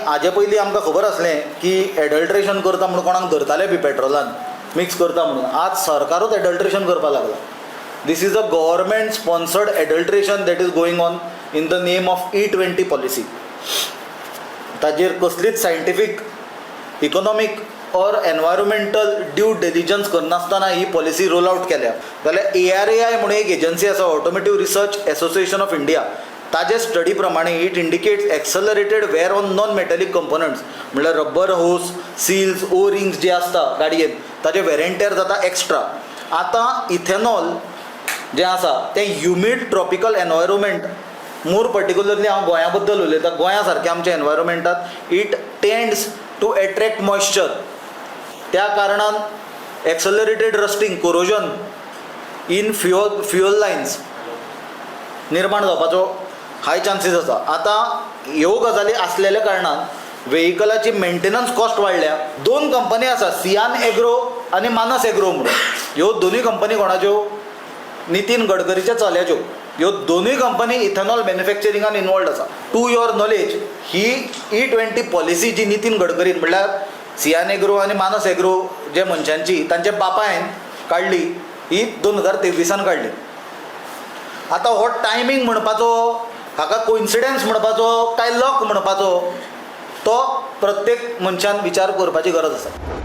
हाजे पयलीं आमकां खबर आसलें की एडल्ट्रेशन करता म्हणून कोणाक धरताले बी पेट्रोलान मिक्स करता म्हणून. आज सरकारूच एडल्ट्रेशन करपाक लागला. This is a government sponsored adulteration that is going on in the name of E20 policy. ताजेर कसलीच scientific, economic or environmental due diligence करनासतना ही पॉलिसी रोल आउट केल्या. जाल्यार एआरएआय म्हणून एक एजन्सी आसा, Automotive Research Association of India, ताजे स्टडी प्रमाणे it indicates accelerated wear on non metallic components, म्हणल्यार rubber hose, seals, O rings जे आसता गाडयेन, ताजे वेर एंड टेर जाता एक्स्ट्रा. आतां इथेनॉल जें आसा तें humid tropical environment, more particularly हांव गोंया बद्दल उलयतां, गोंया सारक्या आमच्या एनवायरमेंटात it tends to attract moisture. त्या कारणान accelerated rusting, corrosion in fuel lines निर्माण जावपाचो हाय चान्सीस आसा. आतां ह्यो गजाली आसलेल्या कारणान वेहिकलाची मेंटेनन्स कॉस्ट वाडल्या. दोन कंपनी आसा, सियान एग्रो आनी मानस एग्रो म्हणून. ह्यो दोनूय कंपनी कोणाच्यो? नितीन गडकरीच्या चल्याच्यो. ह्यो दोनूय कंपनी इथेनॉल मॅन्युफॅक्चरिंगान इनवॉल्ड आसा. To your knowledge, he E20 policy जी नितीन गडकरीन, म्हणल्यार सियान एग्रो आनी मानस एग्रो जे मनशांची, तांच्या बापायन काडली, ही 2023आन काडली. आतां हो टायमींग म्हणपाचो, हाका कोइन्सिडन्स म्हणपाचो काय लक म्हणपाचो, तो प्रत्येक मनशान विचार करपाची गरज आसा.